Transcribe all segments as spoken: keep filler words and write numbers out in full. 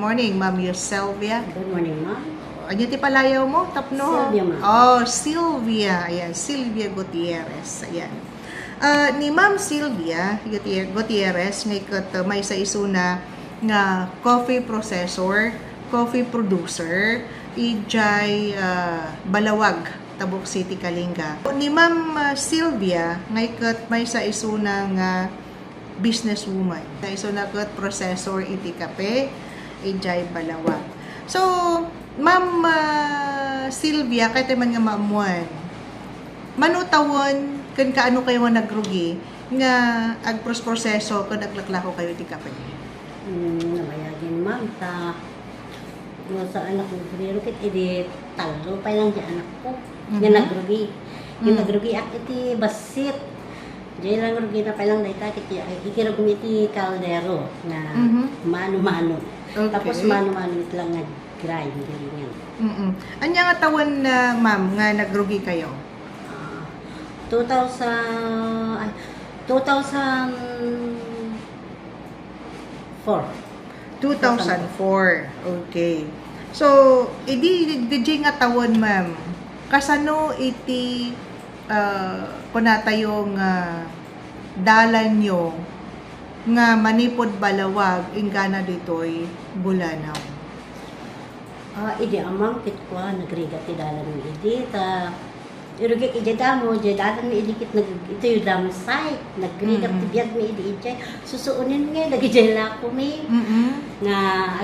Morning, Ma'am Yus Sylvia. Good morning, ma'am. Ania ti palayaw mo, tapno? Sylvia, ma'am. Oh, Sylvia. Ayan, Sylvia Gutierrez. Ayan. Ah, ni Ma'am Sylvia Gutier-, Gutierrez, nga iket, uh, maysa isuna nga coffee processor, coffee producer, idiay, ah, Balawag, Tabuk City, Kalinga. Ni Ma'am, ah, Sylvia, nga iket maysa isuna nga businesswoman. Nga isuna ket processor iti kape, idiay Balawag. So, Ma'am, ah, Sylvia, kayatay man nga maammuan, mano tawen ken kaano kayo nga nagrugi nga agprosproseso ken aglaklako kayo iti kape? Hmm, nabayagin, ma'am, ta no sa anak ko, pero ket idi tallo pay lang di anak ko. Nga Mhm. nagrugi. Nga Mm. nagrugi ak iti bassit. Diay lang rugi na pay lang dayta, ket ay, ikirugmi iti kaldero nga Mhm. mano-mano. Okay. Tapos mano-mano met lang nga grind, gilingan. Mm-mm. Ania nga tawen, ah, ma'am, nga nagrugi kayo? Ah, two thousand, ay, two thousand four. Two thousand four. Okay. So, idi, diay nga tawen, ma'am, kasano iti, ah, kunatayo nga dalanyo nga manipud Balawag inggana ditoy Bulanaw? Ah, idi, ma'am, ket kua, nagrigat ti dalanmi idi, ta irugik idiay damo, diay dalanmi idi ket nag-, itoy dump site, nagrigat ti Mm. biagmi idi idiay. Susuonen nga, dagidiay lakomi. Mm-mm. Nga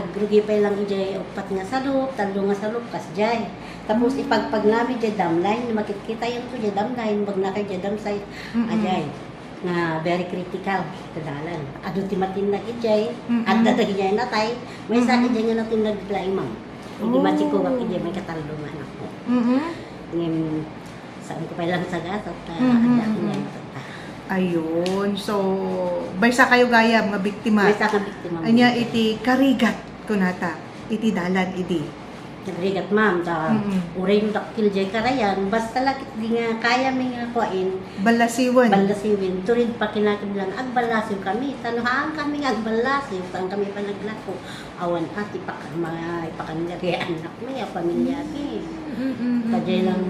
agrugi pay lang idiay uppat nga salup, tallo nga salup, kasdiay. Tapos Mm. ipagpagnami diay dump line, makitkitayon to diay dump line, bagnakayo diay dump site, Mm-mm. adiay. Nga very critical ti dalan. Adu ti matinnag idiay, Mm-mm. adda dagidiay natay, maysa Mm-mm. idiay nga natinnag laeng, ma'am. Idi Oh. matikugak idiay, maikatallo nga anak ko. Mm-mm. Ngem, saan ko pay lang sagasat, ta Mm-mm, adda mm-mm. idiay natay. Ayun. So, maysa kayo gayam nga biktima. Maysa nga biktima. Ania iti karigat kunata, iti dalan idi. Nagrigat, ma'am, ta Mm-mm. uray no dakkel diay karayan, basta la ket di nga kayami nga kuain, Ballasiwen. ballasiwen, turid pakinakemmi lang, agballasiw kami. Ta no haan kami nga agballasiw, saan kami pay naglako? Awan a, ti pak-, ma-, ipakan nga diay annakmi, a pamiliami. Mm-mm-mm. Ta diay lang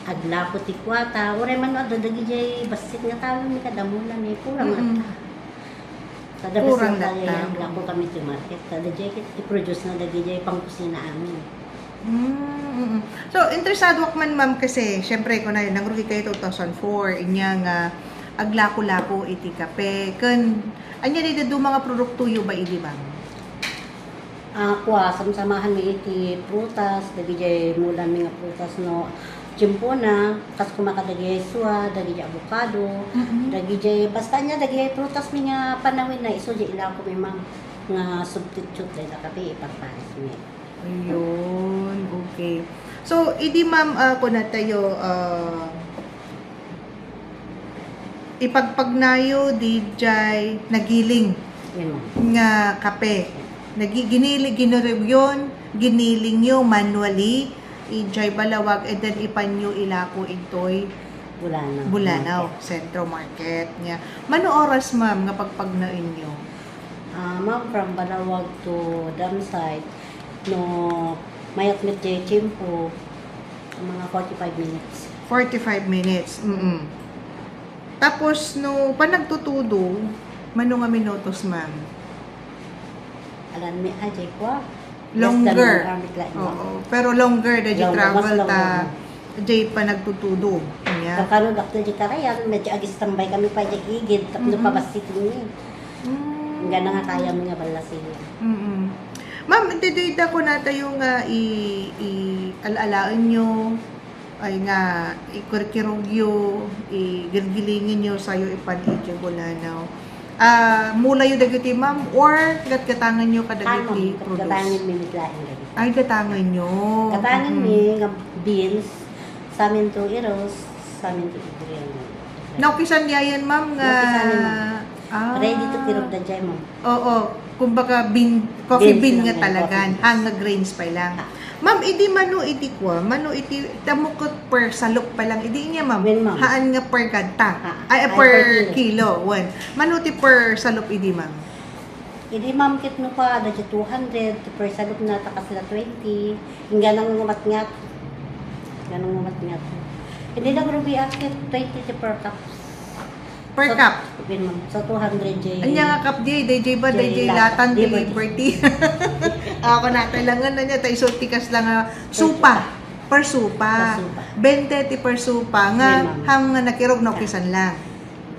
aglako ti kuata, uray man no adda dagidiay bassit nga tawenmi, kadamolami, pura Mm-mm. mata. Kada Kurang basta latta. Laklako kami ti market. Kada jay ket i-produce na dagidiay pangkusina amin. Mm, mm. So, interesadoak man, ma'am, kasi, syempre, kuna, nangrugi kayo two thousand four, inya nga aglako-lako iti kape. Ken, ania daydi duma nga produktoyo ba idi, ma'am? Ah, kua, samsamahan mi iti prutas, dagidiay mulanmi nga prutas no tiempona, kas kuma kadagiti sua, dagiti avocado, Mm-mm. dagidiay, basta ania, dagidiay prutas mi nga panawen na isu, diay ilako mi, ma'am, nga substitute dayta kape, iparpares mi. Ayun, okay. So, idi, ma'am, ah, kuna tayo, ah, ipagpagnayo didiay nagiling Yan, ma'am. nga kape. Nagi-, ginili-, ginirugyon, ginilingyo manually, idiay Balawag, and then ipanyo ilako intoy Bulanaw. Bulanaw Market. Centro Market. Nya. Mano oras, ma'am, nga pagpagnaenyo? Ah, ma'am, from Balawag to dump site, no mayat met diay tiempo, mga forty-five minutes. Forty-five minutes, mm. Tapos, no panagtutudo, mano nga minutos, ma'am? Alanmi, ah, diay kua. Less than Longer. one hour met laeng, ma'am. Oo, pero longer da diay Longer, mas travel longer, ta ma'am. Diay panagtutudo. Nya. Kakarugak diay karayan, medyo ag-istambay kami pay diay igid, tapno Mm-mm. pabassit mi. Mm. Gana nga kayami nga ballasiwen. Mm-mm. Ma'am, dayta kunatayo nga i-, i-, al-alaenyo, ay nga ikirkirugyo, igilgilingenyo, sayo ipan idiay Bulanaw. Ah, mulayo dagiti, ma'am, or gatgatangenyo kadagiti Ano, produce? Gatgatangenmi met laeng dagiti. Ay, gatangenyo. Gatangenmi Mm-mm. nga beans, samin to iros, samin to igrian. Naukisan yayen, ma'am, nga Naukisan, ma'am. Ah. Ready to kirog da jay, ma'am. Oo, kumbaga bean, coffee Beans bean lang nga yan, talagan, coffee beans. Hang nga grains pay lang. Ah. Ma'am, idi mano iti kua, mano iti, tamukot per salop pay lang, idi niya, ma'am? Wen, ma'am. Haan nga per ganta. Ah, Ay, ay, per per kilo. Kilo, wen. Mano ti per salop idi, ma'am? Idi ma'am ket no pa, adda two hundred, ti per salop na ta kasla twenty. Ingganang ngumatngat. Ingganang ngumatngat. Hindi lang rugi at ket twenty ti per cup. Per So, cup? Yun, ma'am. So, two hundred J. Anya nga cup di, D J ba, J D J lata. Latan, Di ba, di? Liberty. Ako na, kailangan na niya, tayo sulti kasla nga supa. Per supa. Per supa. Bente ti per supa nga Yun, ma'am. Ham nga nakirog, naukisan lang.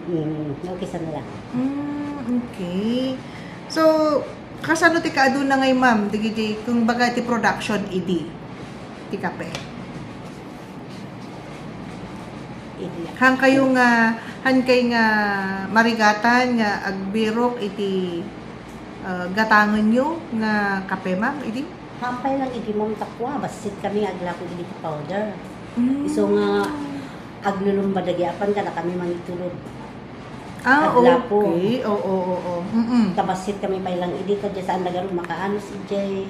Mm, naukisan lang. Mm, okay. So, kasano ti kaaduna ngay, ma'am? Dagiti, kumbaga, ti production idi ti kape. Idi. Han kayo nga, han kay nga marigatan nga agbirok iti, ah, gatangenyo nga kape, ma'am, idi? Hampay lang idi, ma'am, ta kua, bassit kami nga aglako idi ti powder. Mm. Isu nga aglulumba dagiti apan, kada kami mangitulod. Ah, Aglapo. Okay. Oo, oo, oo. Mm-mm. Ta bassit kami pay lang idi, ta diay saan da ngarud makaanos idiay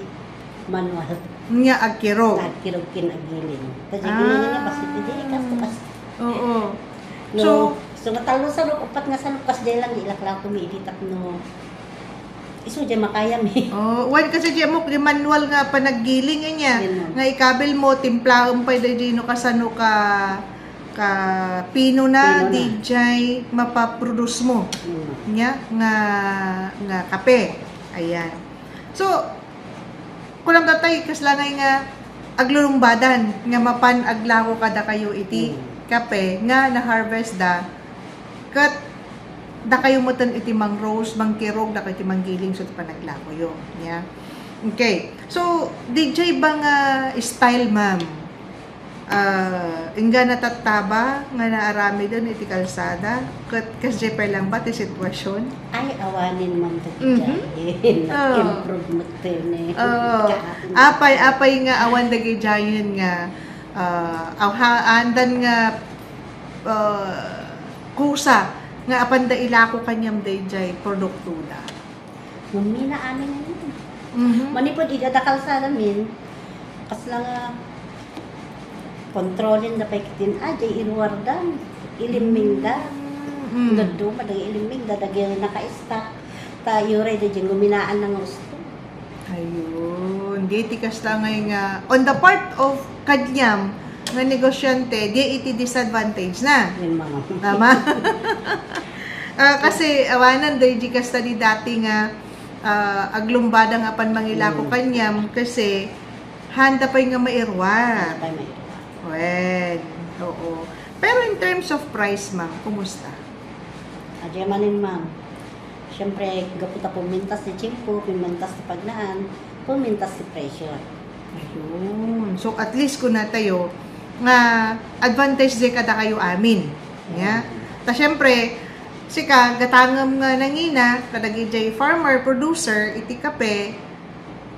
manual. Nya agkirog. Agkirog ken aggiling. Ta diay Ah. ginina nga bassit idi, kasto, kasto. Oo. No, So, so, nga tallo salop, upat nga salop, kas diay lang ilaklako mi idi tapno isu diay makayam eh. Oh, wen kasi diay mo, di manual nga panaggiling, eh, niya. Yun, ma'am. Nga ikabil mo, timplaem pay daydi no kasano ka, ka pino na, Pino na. Di diay mapaproduce mo. Yun, ma'am. Nya, nga, nga kape. Ayan. So, kunam tatay, kasla ngay nga aglulumbadan nga mapan aglako kadakayo iti Mm. kape nga na-harvest da, ket dakayo metten iti mang-roast, mangkirog, dakayo iti manggiling, so, ti panaglakoyo. Nya. Okay. So, diay ba nga style, ma'am? Ah, inggana tattaba nga naaramiden iti kalsada, ket kasdiay pay lang ba ti sitwasyon? Ay, awanen man Mhm. Dagiti Oo. Improvement to yun eh. Oo. Kaapin. Apay, apay nga awan dagidiayen nga, ah, aw-, ha-, andan nga, ah, kusa nga apanda ilako kaniam daydiay produktoda. Mamina amin ngamin. Mhm. Manipud ida da kalsada min, kasla nga kontrolen da pay kitin, ah, diay iruardan, ilimming da. Mm. Dadduma, dagiti ilimming da, dagiti naka-stock. Ta, uray da diay guminaan na nga usto. Ayun. Di ti kasla ngay nga, on the part of kaniam nga negosyante, di iti disadvantage na. Yun, ma'am. Tama? Ah, kasi, awanan, daydi kasta di dati nga, ah, aglumbada nga apan mangilako Mm. kaniam kasi handa pay nga mairuar. Handa pay mairuar. Wen, oo. Pero in terms of price, ma'am, kumusta? Adi manen, ma'am. Siyempre, gapu ta pumintas ti tiempo, pumintas ti pagnaan, pumintas ti presyo. Ayun. So, at least, kuna tayo, nga advantage di kadakayo amin. Nya? Ta, siyempre, sika, gatangem nga nangina, kadagiti farmer, producer, iti kape,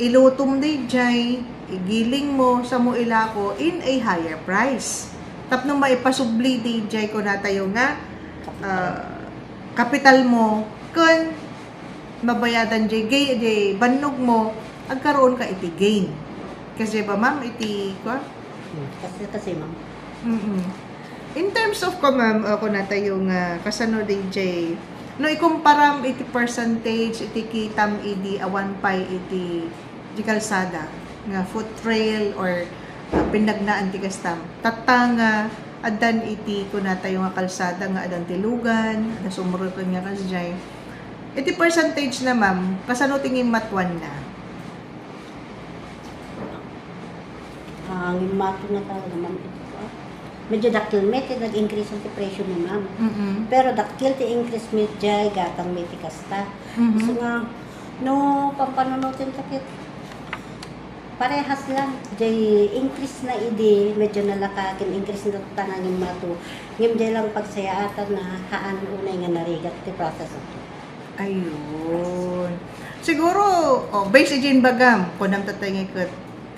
ilutom daydiay, igiling mo, sa mo ilako in a higher price. Tapno maipasubli daydiay, kuna tayo nga, ah, kapital mo, kun mabayadan jay gay, jay bannog mo, agkaroon ka iti gain. Kasi ba, ma'am, iti, kwa? Hmm, kasi, kasi, ma'am. Mm-mm. In terms of, kwa, ma'am, uh, kuna tayo nga, kasano di jay, no, ikumparam iti percentage, iti kitam idi awan pay iti, di kalsada, nga foot trail or, uh, pinagnaan ti kastam. Tatta nga, addan iti, kuna tayo nga kalsada, nga addan ti lugan, adda sumreken nga kasjay. Iti percentage na, ma'am, kasano ti ngimatuan na? Ah, ngimmato na talaga, ma'am, ito, ah. Medyo dakkel met ti nag-increase ti presyo mo, ma'am. Mm-mm. Pero dakkel ti increase met jay gatang met ti kasta. Mhm. So nga, no, pampanunoten ta ket parehas lang. Jay increase na idi, medyo nalaka, kin increase na ta nga ngimmato. Ngem jay lang pagsayaatan na, haan unay nga narigat ti process ito. Ayun. Siguro, oh, based iti imbagam, kunam tatta nga ket,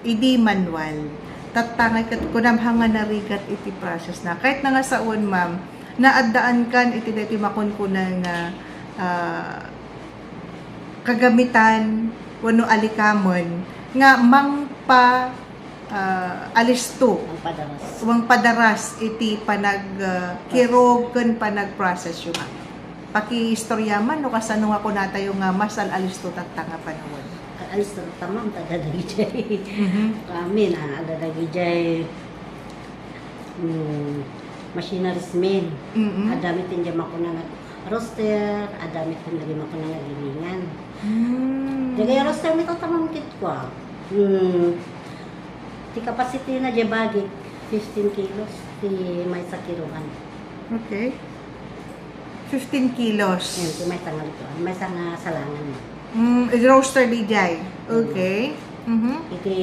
idi manual. Tatta nga ket, kunam ha nga narigat iti process na. Kahit na nga saon, ma'am, naaddaankan iti daytoy makunkuna nga, ah, kagamitan wenno alikamen nga mangpa-, ah, alisto, Ang padaras. Mangpadaras iti panag, ah, kirog ken panag-process yo, ma'am. Pakiistorya man no kasano nga kunatayo nga mas al-alisto tatta nga panawen. Al-alisto tatta, ma'am, ta adda dagijay. Mhm. Amin, ah, adda dagijay, mm, machineries men. Mm-mm. Adda met ti makuna nga roaster, adda met ti makuna nga gilingan. Mm. Dagiti roaster met tatta, ma'am, ket kua. Mm. Ti capacity na diay bagik, fifteen kilos ti maysa kirugan. Okay. Fifteen kilos. Yan, ti maysa nga lutuan. Maysa nga salangan, ma'am. Mm, roaster diay. Mm. Okay. Mhm. Iti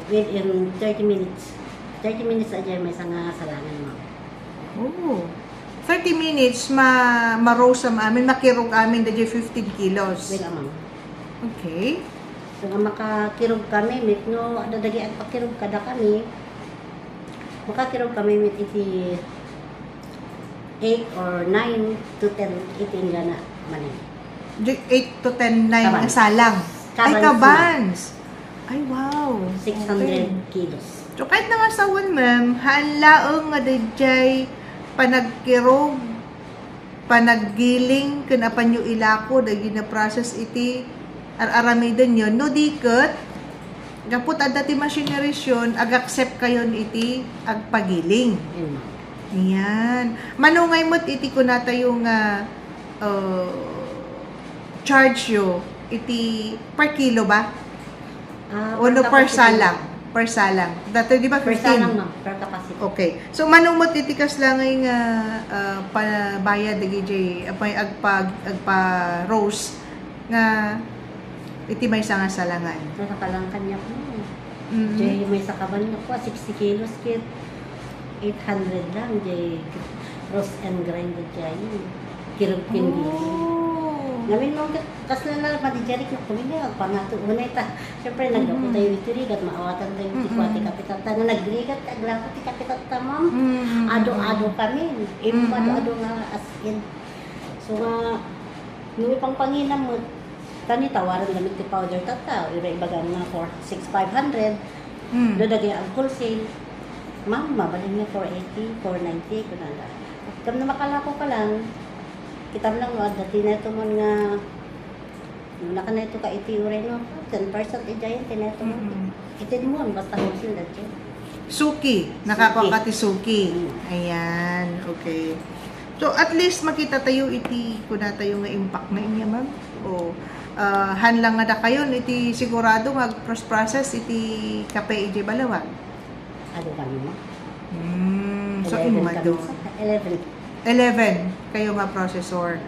within thirty minutes. Thirty minutes diay maysa nga salangan, ma'am. Oh. Thirty minutes, ma-, ma-roast am-, amin, makirog amin diay fifteen kilos. Wait, ma'am. Okay. So, nga makakirog kami, met no, adda dagiti agpakirog kadakami, makakirog kami met iti eight or nine to ten iti inggana manen. Di, eight to ten, nine nga salang. Ay, kabans. Ay, wow. Six hundred kilos. So, kahit na nga sawen, ma'am, haan laeng nga daydiay panagkirog, panaggiling, ken apanyo ilako, dagiti na-process iti ar-aramidenyo. No di ket, gapu ta adda ti machineries-yon, ag-accept kayon iti agpagiling. Amen. Ayan. Mano ngay met iti kunatayo nga, uh, charge-yo iti per kilo ba? Ah, o no, per salang? Per salang. Dati, di ba, fifteen? Per salang, ma'am. Per capacity. Okay. So, mano met iti kasla nga, ah, pabayad dagiti agpa-, agpa-roast nga iti maysa nga salangan? Nakakalangkan niya po. Mm. Diay maysa kaban nga po, sixty kilos ket eight hundred lang, diay roast and grind diay. Kirog ken dili. Oh. Ngamin mo, ket kasla na, madi diay rikna, kumin niya, agpangato, unay ta. Siyempre, naggapu tayo iti rigat, maawatan tayo iti kua ti kape tatta. Nga nagrigat, aglako ti kape tatta, ma'am. Mm. Ado-ado kami. Imo ado-ado nga as in. So, nga, no ipangpangina met, ta ni tawaran damit ti powder tatta, ira ibaga nga for six five hundred, mm, no dagiti ag-wholesale, ma'am, mabalin nga four eighty, four ninety, kunana. Ngem no makalako ka lang, kitam lang no adda ti neto mon nga, no nakanetoka iti uray no, ten percent idiay ti neto mon. Mm-mm. Itedmo, basta wholesale daytoy. Suki, nakakua ka ti suki. Mm. Ayan, okay. So, at least makita tayo iti, kuna tayo nga impact na inya, ma'am. O, ah, han lang nga dakayon iti sigurado nga agpros-process iti kape iti balawag. Adu kami, ma'am. Hmm, so, eleven immadu kami sa, eleven. Eleven kayo nga processor.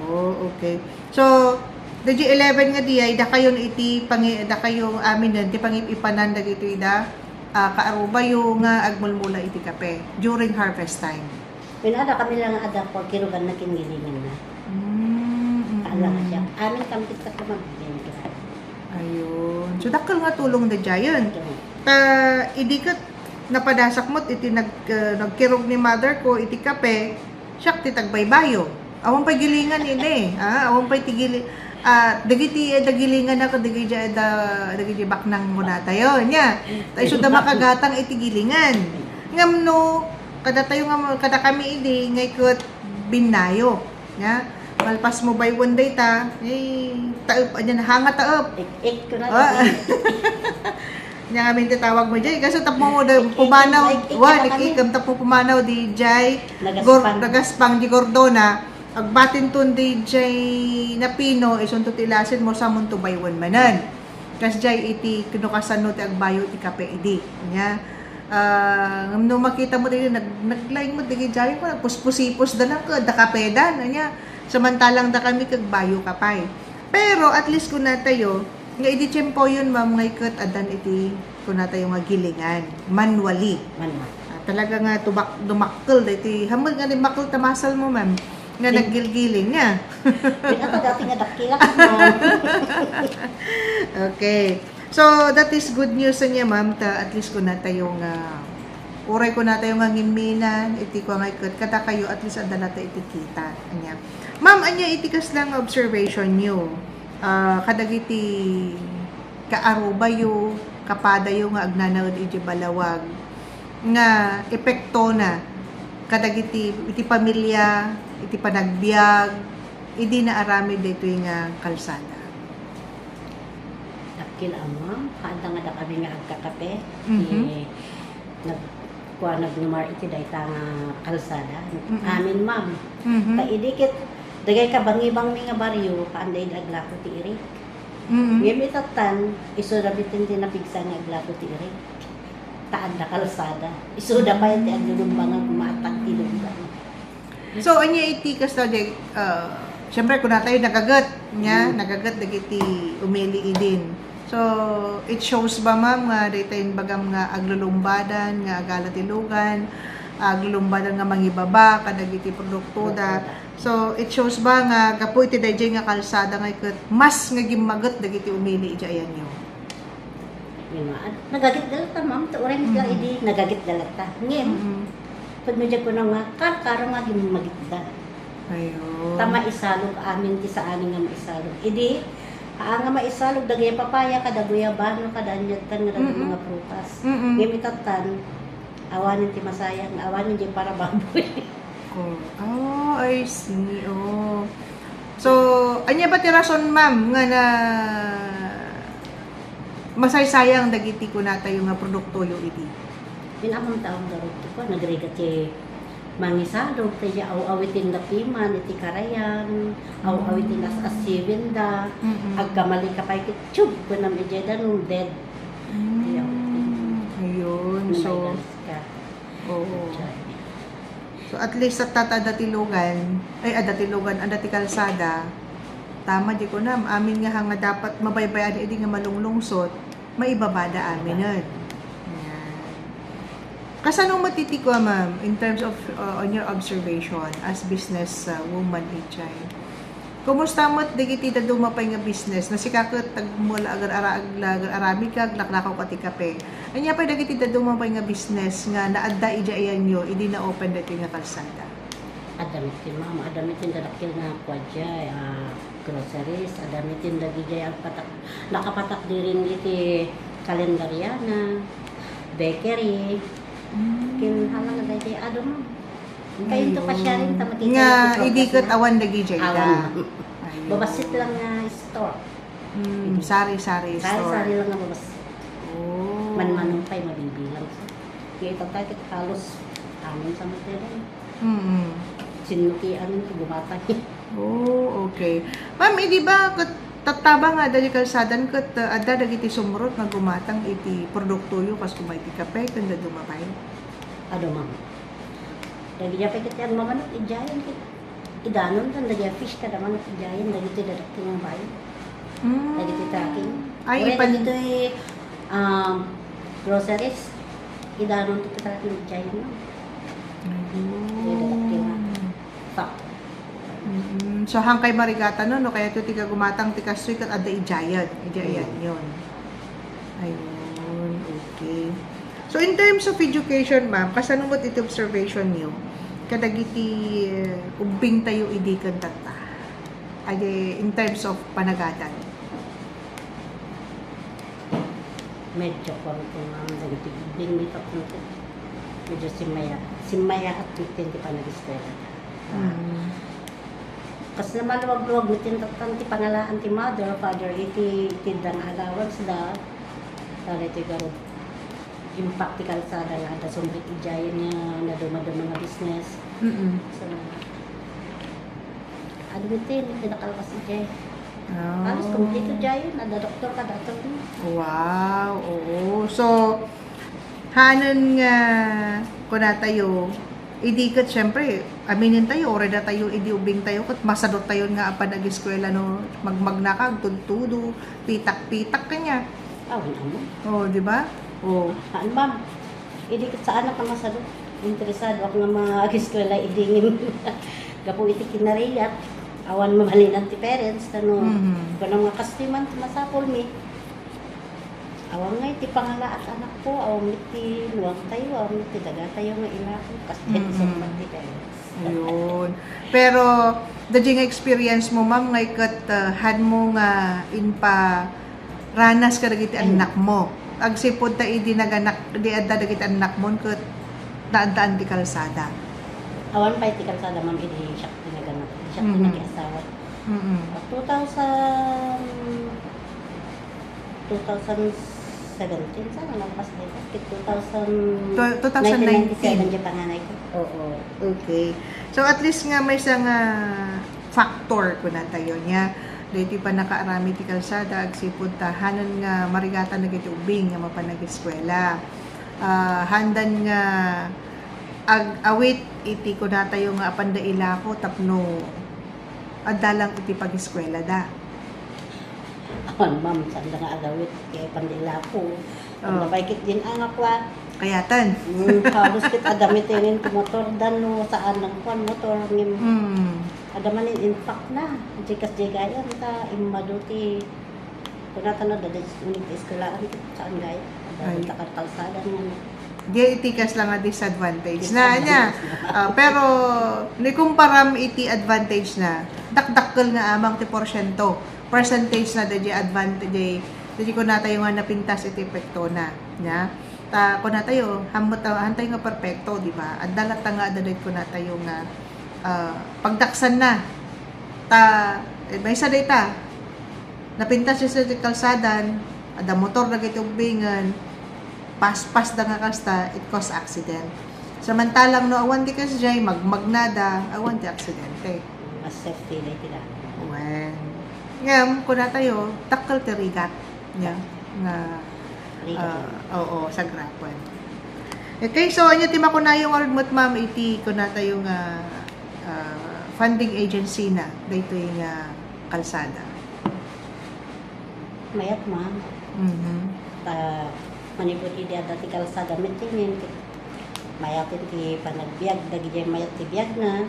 Oh, okay. So, dagiti eleven nga diay, dakayon iti pangi-, dakayo aminen ti pangipanan dagitoy da, ah, kaarubayo nga agmulmula iti kape during harvest time. Wen, adda kami lang adda por kirugan na ken gilingan na. Mm, mm, mm. Haan lang siya. Amin kami ket ket ma'am, gilingan. Ayun. So, dakkel nga tulong daydiayen. Ito. Ta, idi ket napadasak met iti nag-, ah, nagkirog ni mother ko iti kape, siak ti tagbaybayo. Awan pay gilingan idi, ah, awan pay ti gili-, ah, dagiti, eh, da gilingan na, dagiti, da, dagiti baknang muna tayo, nya. Ta isu da makagatang iti gilingan. Ngem no, kada tayo nga, kada kami idi, ngay ket binnayo. Nya, malpas mo baywen dayta, eh, taep, anya, hanga taep. Ik-ik ko na. Ah. Nya ngamin ti tawag mo diay. Kasi tapno da pumanaw, ik-ik wa, na kami. Ik-ikem tapno pumanaw diay, nagaspang. Gor-, nagaspang diay Gordona. Agbatinton diay napino, isunto ti ilasin mo, samunto baywen manen. Kasdiay iti, no kasano ti agbayo ti kape idi. Nya, ah, ngem no makita mo diay, nag-, naglaing mo diay, ko, nagpuspusipos da lang, ket da kape da, nya, samantalang da kami kagbayo ka pay. Pero at least kuna tayo, nga idi tiempoyon, ma'am, ngay ket addan iti, kuna tayo nga gilingan, manually. Manual. Ah, talaga nga tubak-, dumakkel da iti, hamad nga dimakkel ta muscle mo, ma'am, nga naggilgiling, nya. Wen, ako dati nga dakkelak, ma'am. Okay. So, that is good news ania, ma'am, ta at least kuna tayo nga, uray kuna tayo nga ngimminan, iti kua nga ket, kada kayo, at least adda latta iti kita, ania. Ma'am, ania iti kasla nga observation niyo, ah, kadagiti kaarubayo, kapadayo nga agnanaed iti balawag, nga epektona kadagiti, iti pamilya, iti panagbiag, idi naaramid daytoy nga kalsada? Dakkel a, ma'am, haanda nga dakami nga agkakape. Mhm. Ti nag-, kuan, nagnumar iti dayta nga kalsada. Mm-mm. Amin, ma'am. Mhm. Ta idi ket dagiti kabangibangmi nga barrio, haanda idi aglapu ti irik. Mm-mm. Ngem itattan, isuda met ti napigsa nga aglapu ti irik. Ta adda kalsada. Isuda pay ti aglulumba nga gumatang ti lunggan. So, ania iti kasta, Jay, ah, siyempre, kunatayo, nagaget, nya, Mm. nagaget dagiti umili idin. So, it shows ba, ma'am, nga dayta imbagam nga aglulumbadan, nga agala ti lugan, aglulumbadan nga mangibaba kadagiti produktoda? Produktoda. So, it shows ba nga gapu iti dayjay nga kalsada nga ket mas nga gimmaget dagiti umili idiay ayanyo? Yun nga. At nagagitda latta, ma'am. Ta uray met lang Mm. idi nagagitda latta. Ngem, Mm. pag medyo ko na nga, karkaro nga gimmagitda. Ayun. Ta maisalog amin ti saan nga maisalog. Idi, haan nga maisalog, dagiti papaya, kada guyabano, kada aniadtan nga dagiti Mm-mm. mga prutas. Mm-mm. Ngem itattan, awanen ti masayang, awanen di para baboy. Oh, oh, I see. Oh. So, ania ba ti rason, ma'am, nga na masaysayang dagiti kunatayo nga produktoyo idi? Inamon taon garud ti kuan, nagrigat ti mangisalog, kaya aw-awiten da piman iti karayan, aw-awiten as-asiwen da, Mm-mm. agkamali ka pay ket tiyub, kunam idiay danum, dead. Mm. Ti aw-awiten. Ayun, so, Naigas ka. Oo. Diay. So, at least, at tata adda ti lugan, ay, adda ti lugan, adda ti kalsada, tama, di ko na, amin nga ha nga dapat mabaybay-an idi nga malunglungsot, maibabada aminen. Yan. Kasano met iti kua, ma'am, in terms of, uh, on your observation as business, uh, woman, H I? Kumusta met dagiti dadduma pay nga business? No sika ket agmula agar-, ara-, agla-, agar-aramid ka, aglaklakaw ka ti kape. Ania pay dagiti dadduma pay nga business nga naadda idiay ayanyo idi na-open daytoy nga kalsada? Adda met ti, ma'am, adda met ti dadakkel nga kua diay, ah, groceries, adda met ti dagidiay agpatak-, nakapatak diring iti kalendariana, bakery. Mm. Ken hala nga daydiay adu, ma'am. Kayonto Ayun. Pasiaren ta makita Nga iti idi ket progress na. Awan dagiti Awan, da. Ma'am. Ayun. Babassit lang nga store. Mm, Idi. Sari-sari store. Sari-sari lang nga babassit. Oh. Manmanong pay mabibilang. So, kaya itatta ket halos amin sa matero. Mm. Sinnukian ti gumatang. Oh, okay. Ma'am, idi ba ket tattaba nga adda di kalsadan ket, uh, adda dagiti sumrot nga gumatang iti produktoyo kas kuma iti kape ken dadduma pay? Adu, ma'am. Dagiti apay ket ti agmamanok, idiayen ket idanon, ken dagiti fish kada manok, idiayen dagiti dadakkel nga bayo. Mm. Dagiti trucking. Ay, Uray ipan- dagitoy, um, groceries, idanon ti trucking, idiayen, ma'am. Ayun. Dagiti dadakkel nga truck. Mm-mm. So, hangkay marigatan, no? No, kaya ito ti kagumatang ti kastoy ket adda idiayen. Idiayen Mm. yun. Ayun, okay. So, in terms of education, ma'am, kasano met iti observation niyo kadagiti, eh, ubbing tayo idi ken tatta? Adi, in terms of panagatan. Medyo kuwan ko, ma'am, dagiti ubbing mi tapno medyo simmaya-, simmayaat ti, ti panag-eskwela. Mm. Kas namaluag-luag met ti tattan ti pangalaan ti mother, father, iti, iti da nga allowance da, dagiti garud impact ti kalsada nga adda sumrek idiayen nga naduma-duma nga business. Mm-mm. So, admitted, pinakalpas idiay. Ah. Halos kompleto idiayen, adda doktor kada attorney. Wow, oo. So, hanen nga kunatayo, idi ket, siyempre, aminen tayo, uray datayo, idi ubbing tayo, ket masadot tayo nga apan nag-eskwela, no? Magmagna ka, agtudtudo, pitak-pitak kanya. Awan, awan. Oh, di ba? Oh. Haan, ma'am. Idi ket saanak nga masadot. Interesado ak nga mag-eskwela idi ngem gapu iti kinarigat, awan mabalinan ti parents, tano, Mhm. kunam nga kastoy man ti masapulmi. Awan nga iti pangalaat anakko, awan iti luang tayo, awan iti daga tayo nga ilako, kas Mm-mm. Ti parents. Ayun. Pero, dagiti nga experience mo, ma'am, nga iket, ah, han mo nga impa-, ranas kadagiti Ay. Anak mo. Agsipud ta idi naganak, di adda dagiti anak mo, ket naaddaan ti kalsada. Awan pay ti kalsada, ma'am, idi siak ti naganak, idi siak ti Mm-hmm. nakiasawa. Mm-mm. Two thousand, two thousand seventeen, saan na nagpas dito? Two thousand, Tw- two thousand nineteen. nineteen ninety-seven di panganay ko. Oo. Okay. So, at least nga maysa nga factor kunatayo nia. Daytoy pannakaaramid ti kalsada, agsipud ta hanan nga marigatan dagiti ubbing nga mapan ageskuela. Ah, haandan nga ag-awit iti kunatayo nga apanda ilako tapno adda lang iti pageskuelada. Awan, ma'am, saan da nga agawit? Kaya pandila ko. Oh. Ang napay kit din ang akwa. Kayatan. Mm, halos kit adamit inin ti motor dan no saan ng kwan motor ngem Mm. adamanin impact na. Jikas jigayan ta immadu ti kunatan na dadis unik ti eskuelaan kit saan gaya. Ay. Adamit takartalsada nga. Di iti kasla nga disadvantage na niya. Ah, pero ni kumparam iti advantage na, dakdakkel nga amang ti porsyento, percentage na daydi advantage, daydi kunatayo nga napintas iti epekto na, nia. Ta kunatayo, haantayo nga perpekto, di ba? Adda latta nga adda daydi kunatayo nga ah, pagdaksan na. Ta, eh, maysa dayta. Napintas dayta ti kalsadan, adda motor dagiti ubbingen, paspasda nga kasta, it cause accident. Samantalang no awan ti kasdiay, magmagnada, awan ti aksidente. Mas safety na iti daan. Wen. Ngem, kunatayo, dakkel ti rigat nia nga, Rigat. Ah, oo, sagrapan. Okay, so ania ti makunayo nga rugmet, ma'am, iti kunatayo nga ah, funding agency na daytoy nga kalsada? Mayat, ma'am. Mhm. Ta manipud idi adda ti kalsada, met ti mayat ti panagbiag, dagiti mayat ti biagna.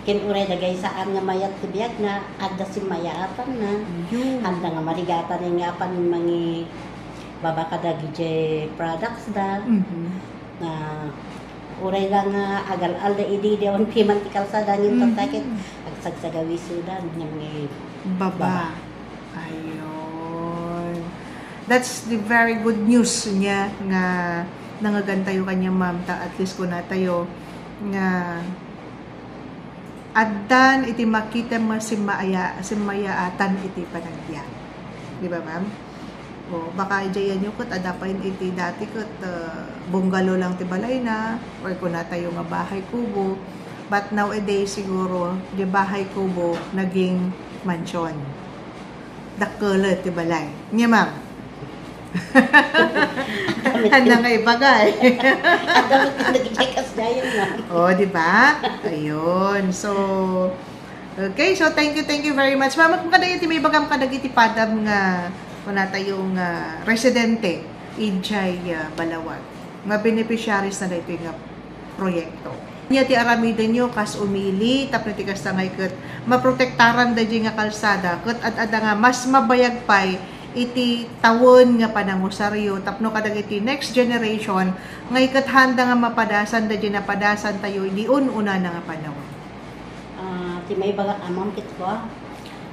Ken uray dagiti saan nga mayat ti biagna, adda simmayaatanna. Yun. Adda nga marigatan nga apan mangibaba kadagiti products da. Mhm. Nga uray lang nga agal-alda idi, idi awan piman ti kalsada, ngem Mhm. tatta ket agsagsagawisodan nga mangi- Baba. Ayun. That's the very good news nia nga nangagantayo kaniam, ma'am, ta at least kunatayo nga addan iti makitem nga simmaya-, simmayaatan iti panagbiag. Di ba, ma'am? O, baka idiay ayanyo ket adda pay iti dati ket, ah, bungalow lang ti balayna, or kunatayo nga bahay kubo. But nowadays, siguro, di bahay kubo, naging mansion. Dakkel ti balay. Nia, ma'am? Handa nga ibaga eh. Adda met dagiti kasdiayen, ma'am. O, di ba? Ayun. So, okay. So, thank you, thank you very much. Ma'am, kung kadagiti maibagam kadagiti padam nga kunatayo nga residente idiay, ah, Balawag, nga beneficiaries na daytoy nga proyekto. Ania ti aramidenyo kas umili tapno ti kasta ngay ket maprotektaran daydiay nga kalsada ket ad-adda nga mas mabayag pay iti tawen nga panangusaryo tapno kadagiti next generation ngay ket handa nga mapadasan daydiay napadasantayo idi un-unana nga panawen. Ah, ti maibagak a, ma'am, ket kua,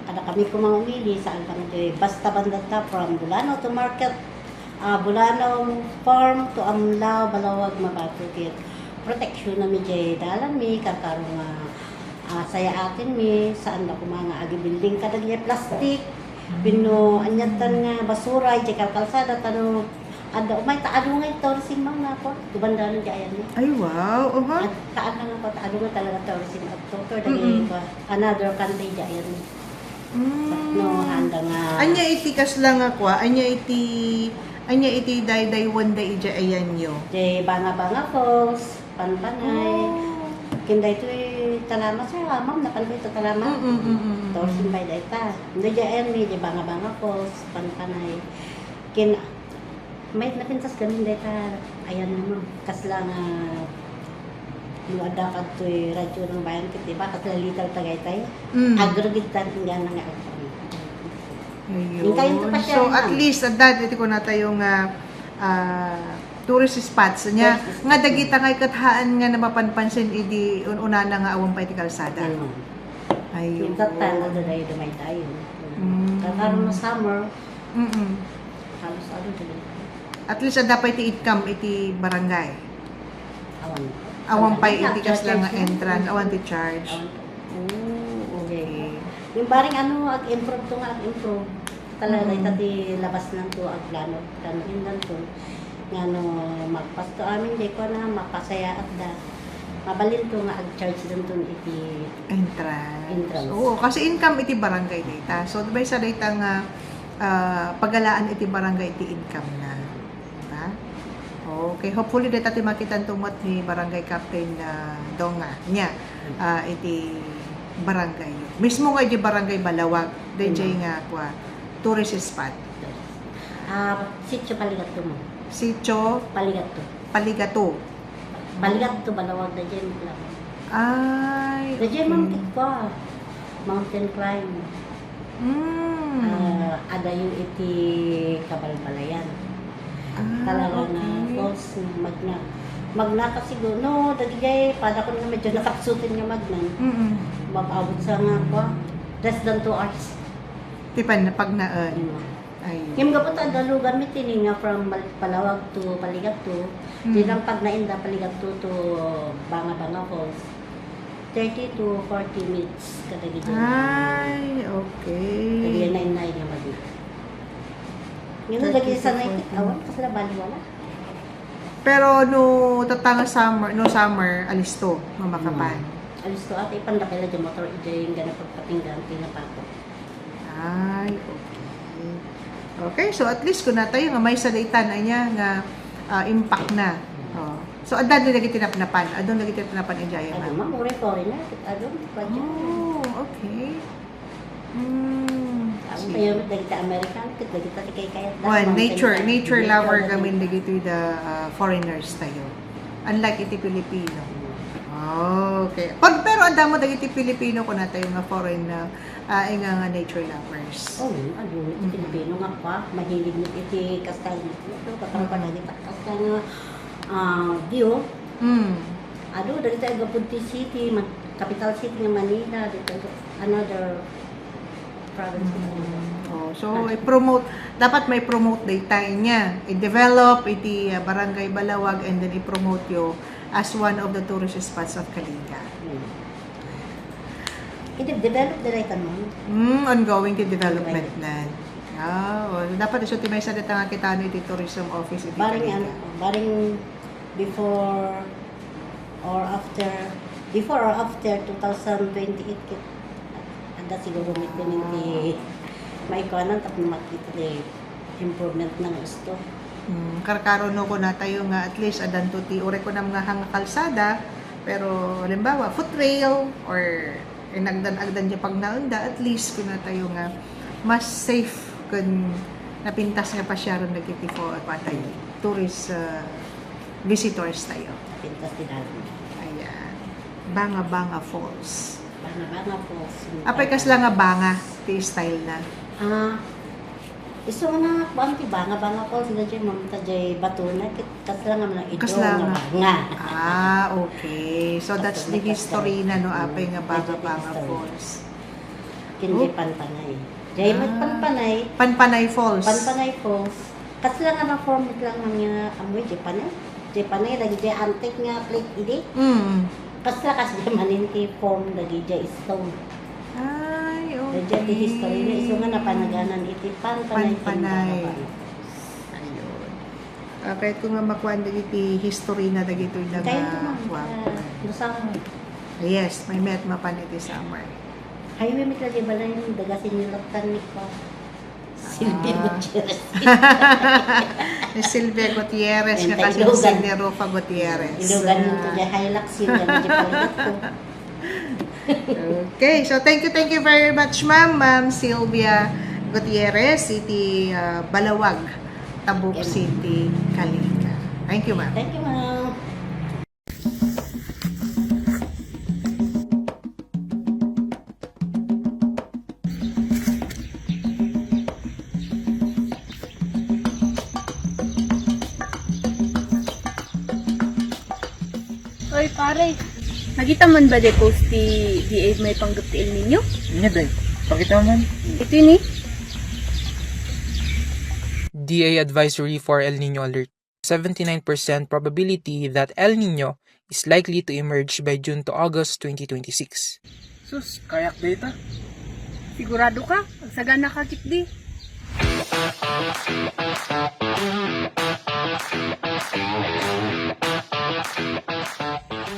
kada kami koma nga umili, saan kami ti basta banda ta, from Bulano to Market, ah, Bulano Farm to Amlao, Balawag, Mabato, ket proteksyon nami diay dalan mi, karkaro nga, ah, sayaaten mi, saan da koma nga agibuilding kadagiti plastik, wenno aniatan nga basura, idiay kalkalsada, tano, adda umay ta adu nga tourism, ma'am, nga ako. Ti bandaan diay ayan ni. Ay, wow. Aha. At kaan nga ako, ta adu nga talaga tourism at tour, dagiti Mm-mm. ko, another country diay ayan ni. Mm. No, handa nga. Ania iti kasla nga kua? Ania iti, ania iti daydaywenda idiay ayanyo? Diay Banga-Banga Falls, Panpanay. Oh. Ken daytoy Talama, sa, ma'am, napan daytoy Talama. Mm, mm, mm, mm, mm. Tourism bay dayta. Diay ayan ni, diay Banga-Banga Falls, Panpanay. Ken mayat napintas gamin dayta, ayan naman. Kasla nga, no adda kadtoy Radyo ng Bayan, ket, di ba? Kasla Little Tagaytay. Mm. Agro gid tan, inggan nga agro. Ayun. Yung kayo to pa siya, So, at ma'am. least, adda iti kunatayo nga, ah, tourist spots nia. Tourist spots. Nga dagita nga ikathaan nga napapanpansin idi un-unana nga awan pay ti kalsada. Yan, ma'am. Ayun. Yung tattan, ano, dahil dumay tayo. Mm. Kakaroon ng summer, Mm-mm. halos ano, dali. At least, adda pay ti income iti barangay. Awan. Awan pay Awan. iti kasla nga Charge na. entrance. Awan ti charge. Awan. Oh, okay. Yung bareng ano, ag-improve to nga ag-improve. Talaga, mm, ita ti labas nanto, agplano, plano indanto. Nga no, magpasto amin, di ko na, mapasayaat da. Mabalin to nga ag-charge danto iti entrance. Entrance. Oo, kasi income iti barangay data. So, di ba isa data nga, ah, pagalaan iti barangay iti income na. Diba? Okay, hopefully data ti makitan to met ni Barangay Captain, ah, Donga. Nya, ah, iti barangay. Mismo nga iti Barangay Balawag, D J, mm, nga kwa, tourist spot. Ah, Sitio Paligato mo. Sitio Paligato. Paligato. Paligato, Balawag, D J mo lang. Ay, D J okay. Mountain kwa. Mountain climb. Mm. Ah, adayo iti kabalbalayan. Ah, talaga nga, okay. Falls nga magna. Magna kasi go, no, dagijay, pada ko nga medyo nakapsutin nga magna. Mm-mm. Mag-abot sa nga, kwa, less than two hours. Ti pan-, pagnaen. Mm. Ay. Ngem gapu ta adda lugar mi tini nga from Bal-, Palawag to Paligato, mm, di lang pagnaen da Paligato to Banga-Banga Falls. Thirty to forty minutes kadagiti. Ay, okay. Dagiti nainnaay nga madi. Ngem dagiti sanay ket awan, kasla baliwala. Pero no tatta nga summer, no summer, alisto nga makapan. Hmm. Alisto, ati, ipanda kay la di motor, ijay nga napagpatinggaan ti napako. Ay, okay. Okay, so at least kunatayo nga maysa daytan ania nga, ah, impact na. Oh. So, adda dagiti napnapan. Adun dagiti napnapan idiay, ma'am? Adu, ma'am, uri foreigner, adu, budget. Oh, okay. Hmm. Ang sige. Tayo, dagiti American, ket dagiti ti kay kayat da, well, nature, nature lover kami dagiti da, ah, foreigners tayo. Unlike iti Pilipino. Okay. Pag, pero adda mo dagiti Pilipino, kunatayo nga foreign na, ah, nga, nga nature lovers. Oh, adu, iti Pilipino nga pa, mahilig mo iti kasta, ito, katawan pa lagi, kasta nga, ah, view. Mm. Adu, dagiti agapud ti city, ma-, capital city nga Manila, dito, another province. Mm. Oh, so, i-promote, dapat may promote dayta niya. I-develop iti, ah, Barangay Balawag and then i-promote yo as one of the tourist spots of Kalinga. Hmm. Iti develop diay kano? Hmm, ongoing ti development na. Ah, well, dapat isu ti maysa dita nga kitano iti tourism office iti Kalinga. Barring ano, barring before or after, before or after two thousand twenty-eight ket adda siguro met ti maikuanan tapno makita ti improvement nga gusto. Mm, karkaro no kunatayo nga at least addanto ti uray kunam nga hang kalsada, pero halimbawa, foot rail or inagdan-agdan ti pagnaenda, at least kunatayo nga mas safe ken napintas nga pasiaren dagiti fo-, kuan tayo, tourist, ah, visitors tayo. Pintas ti dalan. Ayan. Banga Banga Falls. Banga Banga Falls. Apay, kasla nga banga ti style na? Ah, isu nga kuan ti Banga Banga Falls, nga diay, ma'am, ta diay batona, ket kasla nga mga idong nga banga. Ah, okay. So, that's the history na, no, apay nga Banga Banga Falls. Ken diay Panpanay. Diay met Panpanay. Panpanay Falls. Panpanay Falls. Kasla nga na-form met lang nga ammoy, diay panay. Diay panay, lagi diay antik nga plate idi. Mm. Kasla kas diay manen ti form, lagi diay stone. Ay, okay. Diay ti history na isu nga napanaganan iti Panpanay. Panpanay. Ayun. Ah, kayat ko nga makuan dagiti history na dagitoy na nga, ma'am, wow. Ah, no summer. Yes, mayat mapan iti summer. Highway met lagi balay, daga sinilatan ni ko. Sylvia Gutierrez. Ni Sylvia Gutierrez, nga kasingsit ni Rufa Gutierrez. Ilogan mo to diay Hilux, Sylvia, medyo palikot ko. Okay, so thank you, thank you very much, ma'am, Ma'am Sylvia Gutierrez, iti, ah, Balawag, Tabuk City, Kalinga. Thank you, ma'am. Thank you, ma'am. Oy, pare. Nakita man ba di post ti D A may panggep ti El Nino? Ania, day? Pakita man. Ito ni. D A advisory for El Nino alert. Seventy-nine percent probability that El Nino is likely to emerge by June to August twenty twenty-six. Sus, kayak data. Sigurado ka? Agsagana ka ketdi.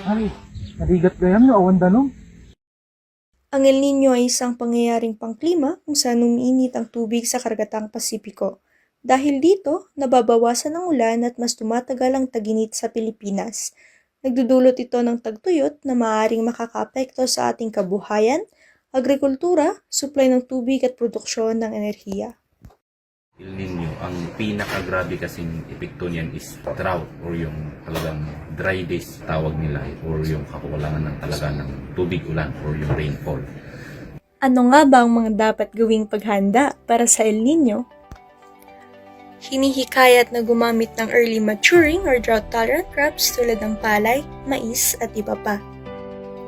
Ay, narigat gayam no awan danum. Ang El Niño ay isang pangyayaring pangklima kung saan umiinit ang tubig sa Karagatang Pasipiko. Dahil dito, nababawasan ang ulan at mas tumatagal ang tag-init sa Pilipinas. Nagdudulot ito ng tagtuyot na maaaring makakaapekto sa ating kabuhayan, agrikultura, supply ng tubig at produksyon ng enerhiya. El Niño, ang pinakagrabe kasing epekto niyan is drought or yung talagang dry days tawag nila eh, or yung kakulangan ng talaga ng tubig ulan or yung rainfall. Ano nga ba ang mga dapat gawing paghanda para sa El Niño? Hinihikayat na gumamit ng early maturing or drought-tolerant crops tulad ng palay, mais, at iba pa.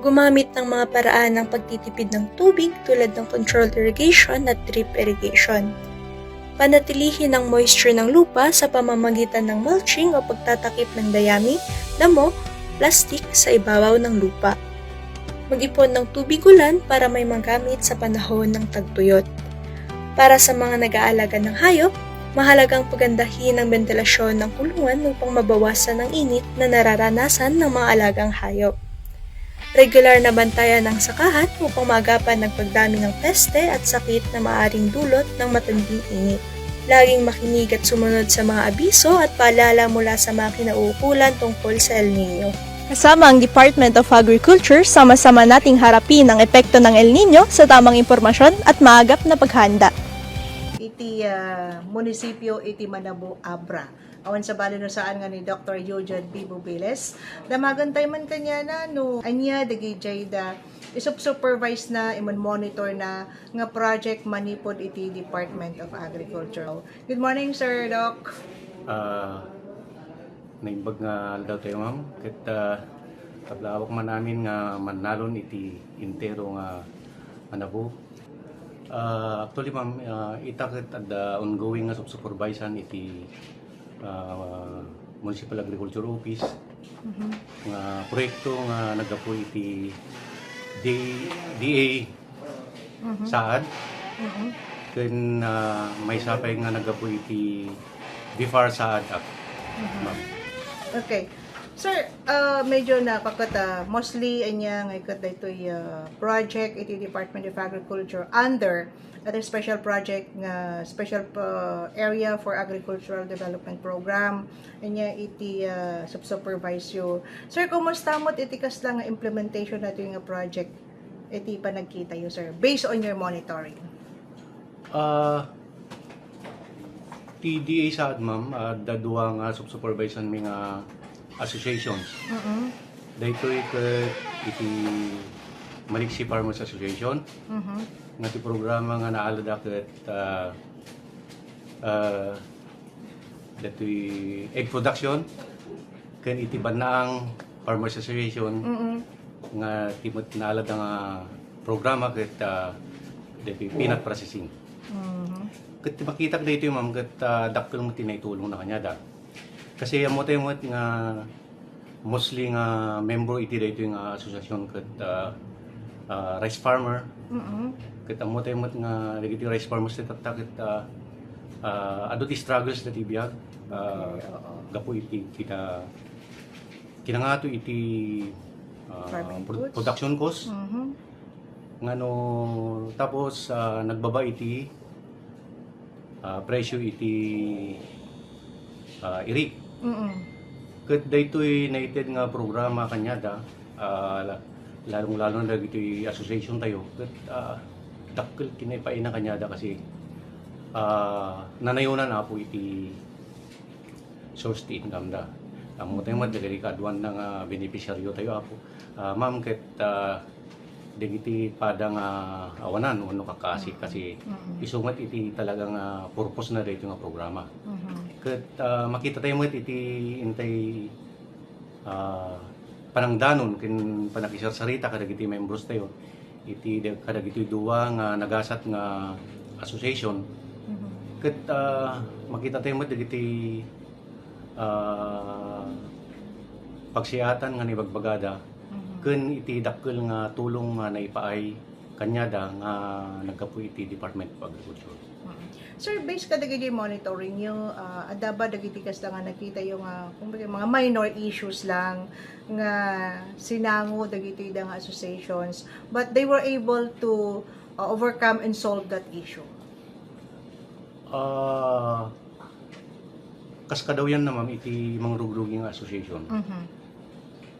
Gumamit ng mga paraan ng pagtitipid ng tubig tulad ng controlled irrigation at drip irrigation. Panatilihin ang moisture ng lupa sa pamamagitan ng mulching o pagtatakip ng dayami, damo, plastik sa ibabaw ng lupa. Mag-ipon ng tubig ulan para may magamit sa panahon ng tagtuyot. Para sa mga nag-aalaga ng hayop, mahalagang pagandahin ang bentilasyon ng kulungan upang mabawasan ang init na nararanasan ng mga alagang hayop. Regular na bantayan ang sakahan upang maagapan ang pagdami ng peste at sakit na maaaring dulot ng matinding init. Laging makinig at sumunod sa mga abiso at paalala mula sa mga kinauukulan tungkol sa El Niño. Kasama ang Department of Agriculture, sama-sama nating harapin ang epekto ng El Niño sa tamang impormasyon at maagap na paghanda. Iti, ah, munisipyo iti Manabo, Abra. Awan sabali no saan nga ni Doktor Eugene B. Bubiles. Damagen tayo man kaniana no ania dagijay da isupsupervise na, imon-monitor na nga project manipud iti Department of Agriculture. Good morning, Sir Doc. Ah, naimbag nga aldaw tayo, ma'am. Ket, ah, kablawak man amin nga mannalon iti entero nga Manabo. Ah, actually, ma'am, ah, ita ket adda ongoing nga supervision iti, ah, Municipal Agriculture Office Mhm. nga proyekto nga naggapu iti D-, D A Mhm. Saad. Mhm. Ken, ah, maysa pay nga naggapu iti DFAR Saad Act, Mhm. ma'am. Okay. Sir, ah, medyo na kakat, ah, mostly ania nga ikat daytoy, ah, project iti Department of Agriculture under at a special project nga special, ah, area for agricultural development program. Ania iti, ah, sub-, supervise you. Sir, kumusta met iti kasla nga implementation daytoy nga project? Iti panagkitayo, sir, based on your monitoring? Ah, ti D A Saad, ma'am, ah, adda dua nga sub-, supervision mi nga associations. Mm-mm. Daytoy ket iti Maliksi Farmers Association, Mhm. nga ti programa nga naalada ket, ah, ah, daytoy egg production, ken iti Bannaang Farmers Association, Mm-mm. nga ti met naalada nga programa ket, ah, daytoy peanut processing. Mhm. Ket ti makitak daytoy, ma'am, ket, ah, dakkel met ti naitulongna kaniada. Kasi ammo tayo met nga mostly nga membro iti daytoy nga asosiasyon ket, ah, ah, rice farmer. Mm-mm. Ket ammo tayo met nga dagiti rice farmers ti tatta ket, ah, ah, adu ti struggles dati biag, ah, Okay, oo. gapu iti kina-, kinangato iti, ah, Farming pro-, goods. production cost. Mhm. Ngano, tapos, ah, nagbaba iti, ah, presyo iti, ah, irik. Mm-mm. Ket daytoy naited nga programa kaniada, ah, la-, lalong-lalo na dagitoy association tayo, ket, ah, dakkel ti naipaayna kaniada kasi, ah, nanayonan, Apo, iti source ti income da. Ammo tayo met dagiti kaaduan na nga beneficiaryo tayo, Apo. Ah, ma'am, ket, ah, dagiti pada nga awanan wenno kakasi, kasi Mm-mm. isu met iti talaga nga purpose na daytoy nga programa. Mhm. Ket, ah, makita tayo met iti intay, ah, panangdanon ken panakisarsarita kadagiti membros tayo iti da-, kadagitoy dua nga nagasat nga association. Mhm. Ket, ah, makita tayo met dagiti, ah, pagsiatan nga naibagbagada Mhm. ken iti dakkel nga tulong nga naipaay kaniada nga naggapu iti Department of Agriculture. Mm. Sir, based kadagiti monitoring yo, ah, adda ba dagiti kasta nga nakita yo nga, kumbaga, mga minor issues lang nga sinango dagiti da nga associations, but they were able to, ah, overcome and solve that issue? Ah, kas kadawyan na, ma'am, iti mangrugrugi nga association. Mhm.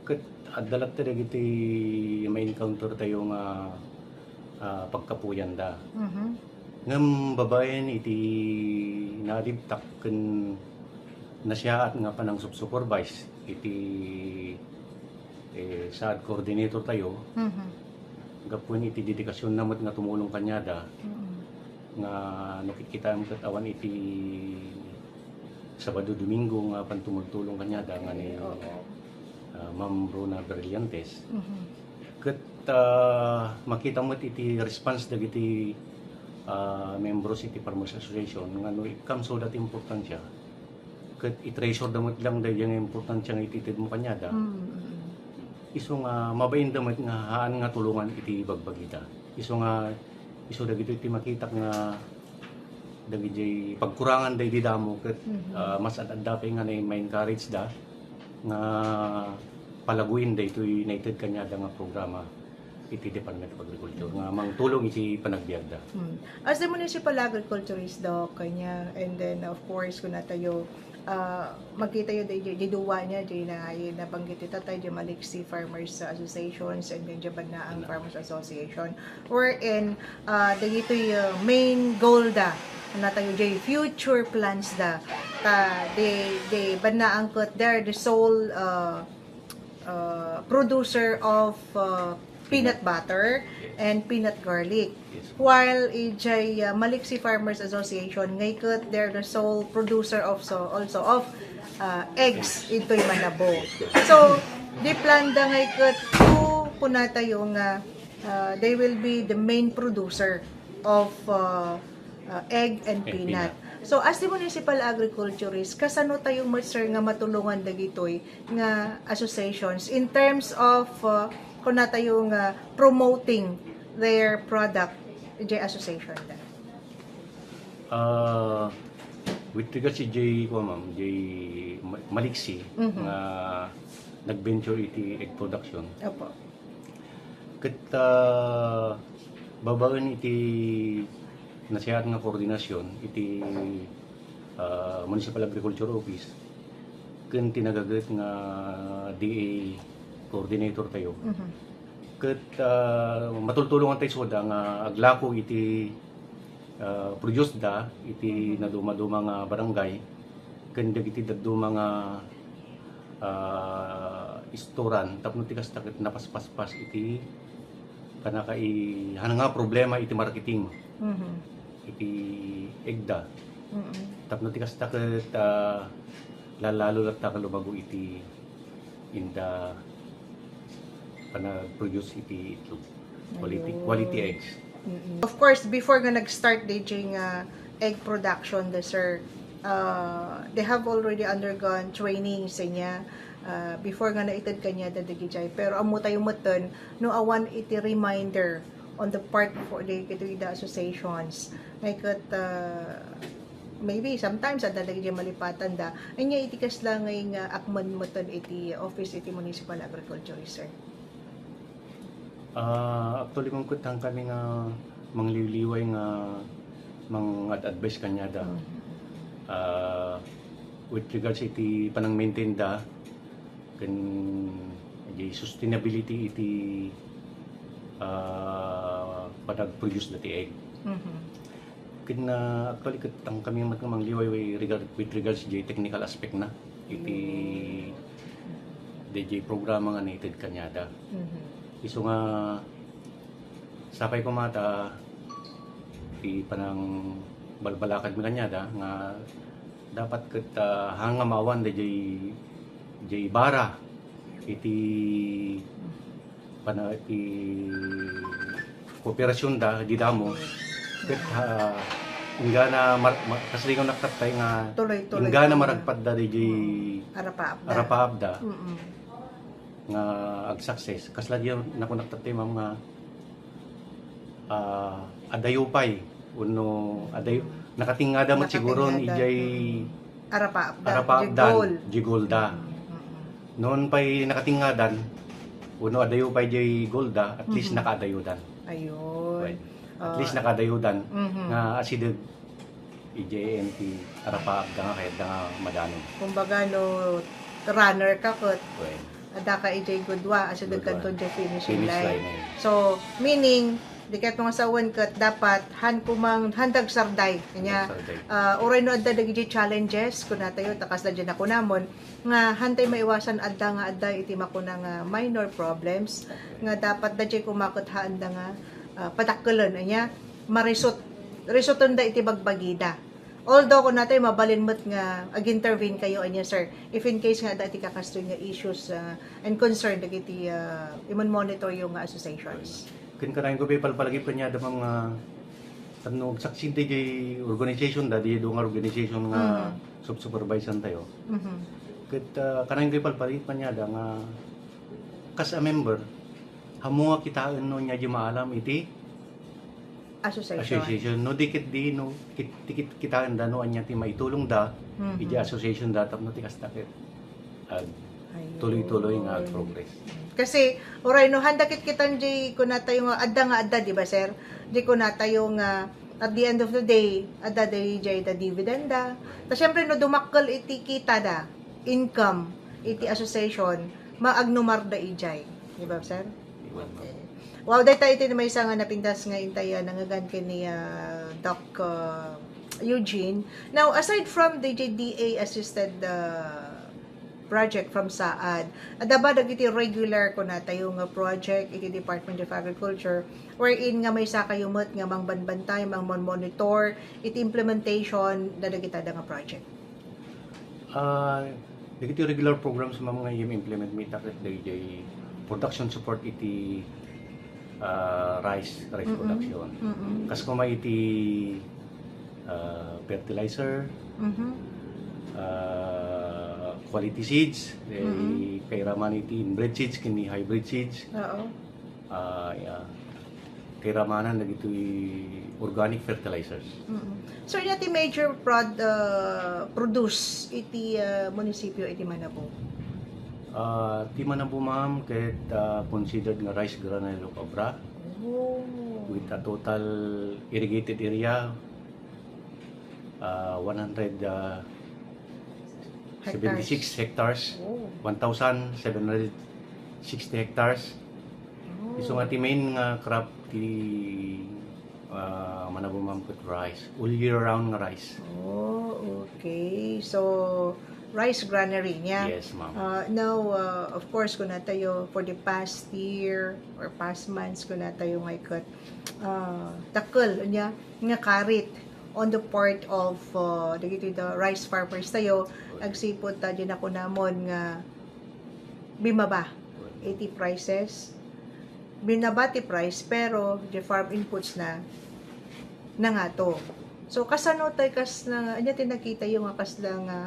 Ket adda latta dagiti ma-encounter tayo nga, ah, pagkapuyanda. Mhm. Ngem babaen iti nalibtak ken nasiaat nga panangsupsupervise iti, eh, saad coordinator tayo, Mhm. gapu iti dedikasionna met nga tumulong kaniada, Mhm. nga no kitkitaem ket awan iti Sabado, Domingo nga pantumultulong kaniada nga ni, Oo. ah, Ma'am Rona Brillantes. Mhm. Ket, ah, makita met iti response dagiti, ah, membros iti Farmers Association nga no ikkam suda ti importansia, ket i-treasure da met lang daydiay nga importansia nga ititedmo kaniada. Mm, mm. Isu nga mabain da met nga haan nga tulongan iti bagbagida. Isu nga, isu dagitoy ti makitak nga dagiti pagkurangan daydi damo ket, Mhm. ah, mas ad-adda pay nga na-, ma-encourage da nga palaguin daytoy naited kaniada nga programa iti Department of Agriculture nga mangtulong iti panagbiagda. Hmm. As the municipal agriculturist, Doc, kanya, and then, of course, kunatayo, ah, makita yo di, di, di duwa niya, di na, nabanggit ita tayo, di Maliksi Farmers Associations, and then di Banaang Farmers Association, wherein, ah, dagitoy, ah, main goal da, kunatayo, di future plans da, ta, di, di Banaang ket, they're the sole, ah, uh, producer of, uh, peanut butter Yes. and peanut garlic. Yes. While ijay, uh, Maliksi Farmers Association, ngay ket they're the sole producer of, so, also of, uh, eggs intoy Manabo. So, di plan da ngay ket to kunatayo nga, uh, they will be the main producer of, uh, uh, egg and Egg peanut. peanut. So, as the municipal agriculturist, kasano tayo met, sir, nga matulongan dagitoy nga associations in terms of, uh, kunatayo nga promoting their product, ijay association da? Ah, with regards to J, kuwan, ma'am, J Ma-, Maliksi Mhm. nga nag-venture iti egg production. Opo. Ket, ah, babaen iti nasiaat nga koordinasyon iti, ah, Municipal Agriculture Office ken ti nagaget nga D A coordinator tayo. Mhm. Ket, ah, matultulongan tayo suda nga aglako iti, ah, produce da iti Mhm. naduma-duma nga barangay ken dagiti dadduma nga, ah, istoran tapno ti kasta ket napaspaspas iti panaka-, i-, haan nga problema iti marketing Mhm. iti egg da. Mm-mm. Tapno ti kasta ket, ah, lalalo latta nga lumago iti inda panag-produce iti itlog. Quality, Ayun. quality eggs. Mm-mm. Of course, before nga nag-start D J nga egg production da, sir, uh, they have already undergone training sa niya, uh, before nga naited kaniada dagijay. Pero ammo tayo metten no awan iti reminder on the part for the, dagitoy da associations. Ngay ket, uh, maybe sometimes adda dagijay malipatan da. Ania iti kasla ngay nga akmen metten iti office iti municipal agriculture, sir? Ah, actually, ma'am, ket haan kami nga mangliwliway nga mang-ad-advise kaniada. Mm. Ah, with regards iti panang-maintain da, ken di sustainability iti, ah, panag-produce da ti egg. Mhm. Ken, ah, actually, ket haan kami met nga mangliwliway regard, with regards di technical aspect na iti Mm. D J programa nga naited kaniada. Mhm. Isu nga sapay koma ta ti panangbalbalakadmi kaniada nga dapat ket, ah, haan nga maawan dayjay, dayjay bara iti pana-, iti kooperasyon da, di damo. Ket, ah, inggana mar-, ma-, kaslingon naktattay nga Tuloy-tuloy inggana kami. maragpat da dayjay Mm. Arapaap da. arapaap da Mm-mm. nga ag-success. Kasla di nakunak tattay, ma'am, nga ah, adayo pay, wenno adayo, nakatingngada met siguro Nakatingngada. Ijay Mm. Arapaapda. Arapaapdan, Jigol. Jigolda. Mm, mm, mm. Noon pay nakatingngada, wenno adayo pay jay golda, at least Mhm. nakaadayodan. Ayun. Right. At Ah. least nakaadayodan Mhm. nga asideg ijay N P Arapaapda nga kayatda nga madano. Kumbaga, no, runner ka ket Right. adda ka ijay gudua, asideg Gudua. kanto jay finishing Finish line. line, eh. So, meaning, di ket nga sawen ket dapat han kumang, han dagsarday. Kanya, Dagsarday. ah, uray no adda dagiti challenges, kunatayo, ta kasla jay nakunamon, nga hantay maiwasan adda nga adda iti makuna nga minor problems, nga dapat da jay kumaket haanda nga, ah, padakkelen, anya, marisot, risotenda iti bagbagida. Although, kunatayo, mabalin met nga ag-intervene kayo, anya, sir, if in case nga adda iti kakastoy nga issues, ah, and concern dagiti, ah, imon-monitor yo nga associations. Ken kanayon ko pay palpalagip kaniada, ma'am, nga tapno agsaksid dayjay organization da, dayjay dua nga organization nga Mhm. sub-, supervisean tayo. Mhm. Ket, ah, kanayon ko pay palpalagip kaniada nga kas a member, ammo nga kitaen no ania di maalam iti Association. association. No di ket di, no, kit-, ti kit-, kitaen da no ania ti maitulong da, Mhm. iti association da, tapno ti kasta ket ag-, Ayun. tuloy-tuloy nga ag-progress. Kasi, uray, no, handa kit kitan di kunatayo nga adda nga adda, di ba, sir? Di kunatayo nga, at the end of the day, adda di jay da dividend da. Ta, syempre, no, dumakkel iti kita da, income, iti association, maagnumar da ijay. Di ba, sir? Iwan, ma'am. Okay. Wow, dayta iti maysa nga napintas nga intay, ah, nangngegan ken ni, ah, Doc, ah, Eugene. Now, aside from the D A assisted, ah, project from SAAD, adda ba dagiti regular kunatayo nga project iti Department of Agriculture wherein nga maysa kayo met nga mangbanbantay, mangmon-monitor iti implementation da dagita da nga project? Ah, dagiti regular programs, ma'am, nga i-implement mi ita ket dayjay production support iti, ah, rice, rice Mm-mm. production. Mm-mm. Kas koma iti, ah, fertilizer, Mhm. ah, quality seeds, eh, Mm-mm. kairaman iti inbred seeds ken ni hybrid seeds. Oo. Ah, yeah. Kairamanan dagitoy organic fertilizers. Mm. So, ania ti major prod-, ah, produce iti, ah, munisipyo iti Manabo? Ah, ti Manabo, ma'am, ket, ah, considered nga rice granary of Abra Oh. with a total irrigated area ah, one hundred, ah, seventy-six hectares. Hectares. Oh. One thousand seven hundred sixty hectares. Oh. Isu nga ti main nga crop ti, ah, Manabo, ma'am, ket rice. All year round nga rice. Oh, okay. So, rice granary ania? Yes, ma'am. Ah, now, ah, of course, kunatayo, for the past year or past months, kunatayo nga iket, ah, dakkel ania nga karit on the part of, uh, dagiti the rice farmers tayo, agsipud ta di nakunamon nga bimaba iti prices. Bimaba ti price, pero the farm inputs na nangato. So, kasano tay kas na, ania ti nakita yo nga kasla nga,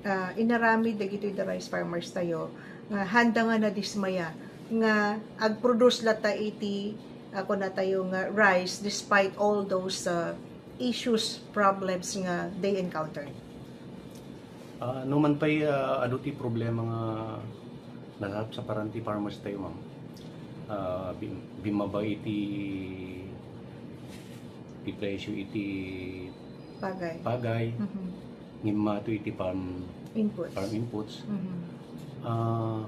ah, inaramid dagitoy the rice farmers tayo nga handa nga nadismaya nga agproduce latta iti, ah, kunatayo nga rice despite all those, ah, issues, problems nga they encountered? Ah, no man pay, ah, adu ti problema nga nasapsaparan ti farmers tayo, ma'am. Ah, bim-, bimaba iti, ti presyo iti Pagay. pagay, Mhm. ngimmato iti farm, Inputs. farm inputs. Mhm. Ah,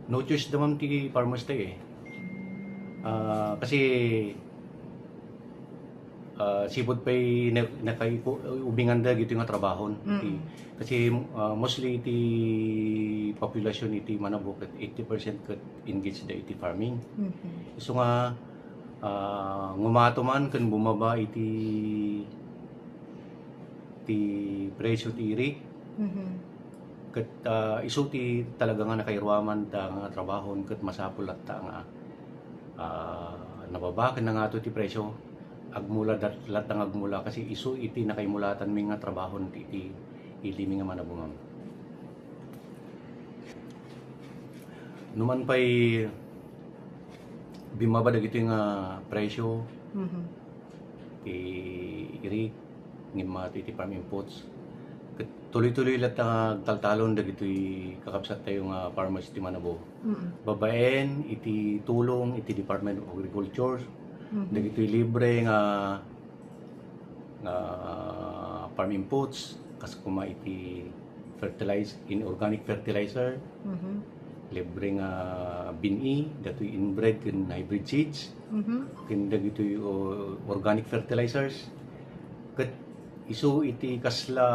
no choice da, ma'am, ti farmers tayo, eh. Ah, kasi, ah, sipud pay na-, nakaiku-, ubinganda ditoy nga trabahon. Mm. Iti, kasi, ah, mostly iti populasyon iti Manabo ket eighty percent ket engaged da iti farming. Mhm. So nga, ah, ngumato man ken bumaba iti, ti presyo ti iri. Mhm. Ket, ah, isu ti talaga nga nakairuaman ta nga trabahon ket masapul latta nga, ah, nababa ken nangato ti presyo. Agmula dat-, latta nga agmula kasi isu iti nakaimulatanmi nga trabahon ti, ti ilimi nga Manabo, ma'am. No man pay Bimmaba dagitoy nga presyo Mhm. ti irik, ngem mato iti farm inputs. Ket tuloy-tuloy latta nga agtaltalon dagitoy kakabsattayo nga farmers ti Manabo. Mm. Babaen iti tulong iti Department of Agriculture, Mhm. dagitoy libre nga nga farm inputs, kas kuma iti fertilize-, inorganic fertilizer, Mhm. libre nga bin-i, datoy inbred ken hybrid seeds, Mhm. ken dagitoy, o, organic fertilizers. Ket isu iti kasla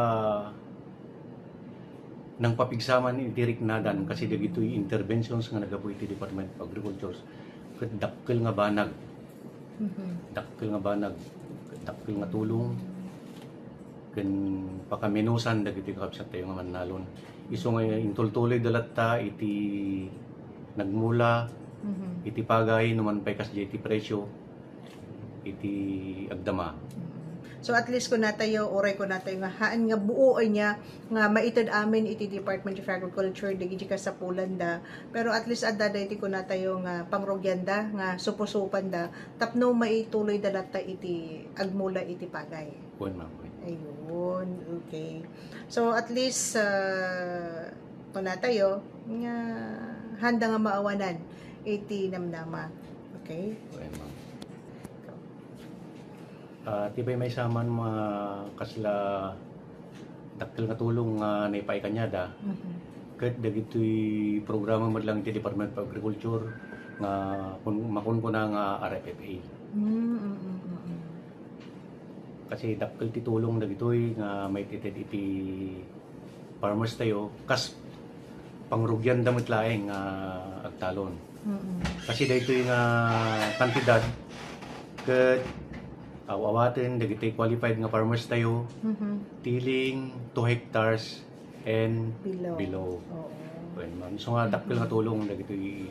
nangpapigsaman iti riknadan kasi dagitoy interventions nga naggapu iti Department of Agriculture ket dakkel nga banag. Mhm. Dakkel nga banag, dakkel nga tulong, ken pakaminusan dagiti kakabsattayo nga mannalon. Isu nga intultuloyda latta iti nagmula, Mhm. iti pagay, numan pay kasdiay ti presyo, iti agdama. Mhm. So, at least kunatayo, uray kunatayo nga haan nga buo ania nga maited amin iti Department of Agriculture, dagiti kasapulanda. Pero at least adda daytoy kunatayo nga pangrugianda, nga supusupanda, tapno maituloyda latta iti agmula iti pagay. Wen, ma'am, wen. Ayun, okay. So, at least, ah, kunatayo nga handa nga maawanan iti namnama. Okay? Wen, ma'am. Ah, ti pay maysa man nga kasla dakkel nga tulong nga naipaay kaniada, Mhm. ket dagitoy programa met lang iti Department of Agriculture nga kun-, makunkuna nga R F F A. Mm, mm, mm, mm. Kasi dakkel ti tulong dagitoy nga maiteded iti farmers tayo, kas pangrugianda met laeng nga agtalon. Mm-mm. Kasi daytoy nga kantidad ket aw-awaten dagitoy qualified nga farmers tayo, Mhm. tiling two hectares and Below. below. Oo. Wen, ma'am. So nga, dakkel nga Mm-mm. tulong dagitoy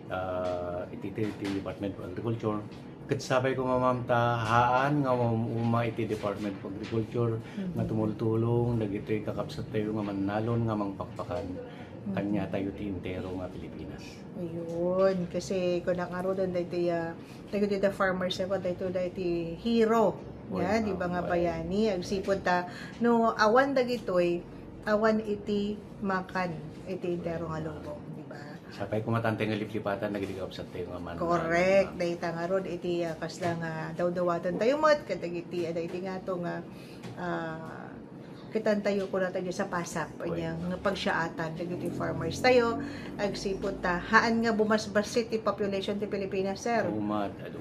ah, iti, iti, iti Department of Agriculture. Ket sapay koma, ma'am, ta haan nga uma iti Department of Agriculture nga Mhm. tumultulong dagitoy kakabsattayo nga mannalon nga mangpakpakan Mhm. kaniatayo ti entero nga Pilipinas. Ayun, kasi kunak ngaruden daytoy, ah, dagitoy da farmers, eh, daytoy da iti hero. Oy, Ya, di ba ma'am, nga oy. bayani? Agsipud ta, no, awan dagitoy, awan iti makan iti entero nga lubong, di ba? Sapay koma ta ania nga liplipatan dagiti kakabsattayo nga man-, Correct. man-, Dayta ngarud iti, ah, kasla nga dawdawaten tayo met, kadagiti, ah, dagiti ngato nga, ah, kitan tayo, kuna tayo sa pasap, Oy. ania nga pagsiaatan dagiti farmers tayo, agsipud ta, haan nga bumasbassit ti population ti Pilipinas, sir. Umad, adu.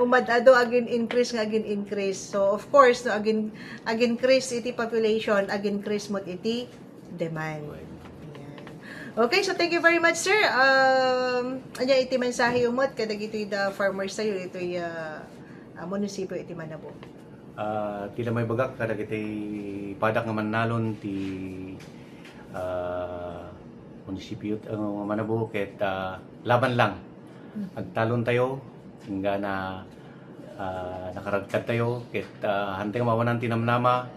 Umad-adu, agin-increase nga agin-increase. So, of course, no, agin-, agin-increase iti population, agin-increase met iti demand. Well. Ayan. Okay, so thank you very much, sir. Um, ania iti mensahe yo met kadagitoy da farmers tayo, itoy, ah, ah, munisipyo iti Manabo? Ah, ti la maibagak kadagiti padak nga mannalon ti, ah, munisipyo, ah, nga Manabo ket, ah, laban lang. Mhm. Agtalon tayo, inggana, ah, nakaradkad tayo, ket, ah, hanteng mawanan ti namnama,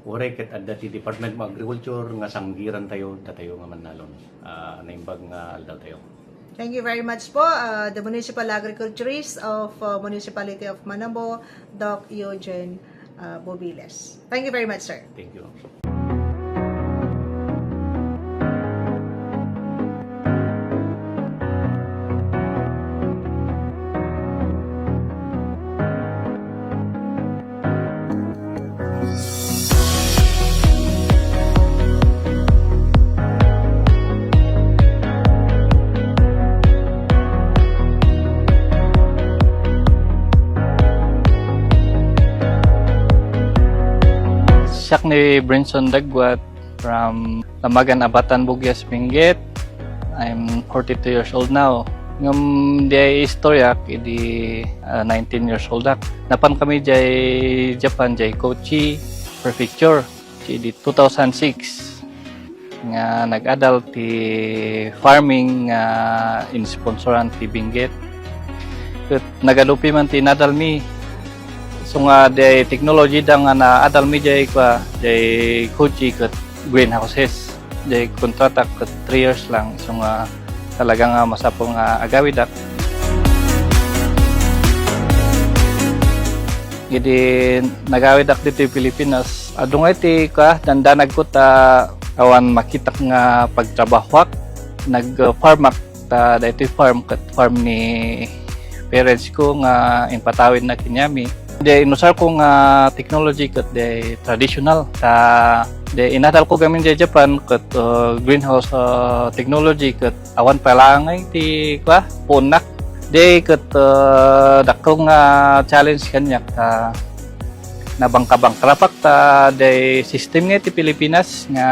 uray ket adda ti Department of Agriculture nga sanggiran tayo, datayo nga mannalon. Ah, naimbag nga aldaw tayo. Thank you very much po, uh, the Municipal Agriculturist of, uh, Municipality of Manabo, Doc Eugene, uh, Bobiles. Thank you very much, sir. Thank you. Siak ni Brinson Dagwat from Lamagan, Abatan, Bugias, Benguet. I'm forty-two years old now. Ngem diay istoryak idi, ah, nineteen years old ak. Napan kami diay Japan, diay Kochi Prefecture. Idi two thousand six nga nag-adal ti farming nga insponsoran ti Benguet. Ket nagalupi man ti inadal mi. So nga diay technology da nga naadal mi diay kua, diay Kochi ket greenhouses. Diay kontrata ket three years lang. So nga talaga nga masapul nga agawidak. Idi nagawidak ditoy Pilipinas, adu nga iti ka, dandanagko ta awan makitak nga pagtrabahoak, nag-farmak ta daytoy farm ket farm ni parents ko nga impatawidna kaniami. Di inusar ko nga technology ket di traditional. Ta di inadal ko gamin di Japan ket, uh, greenhouse, uh, technology ket awan pay laeng ti kua, puonnak. Di ket, uh, dakkel nga challenge kaniak ta nabangka-bangkrapak ta di system nga ti Pilipinas nga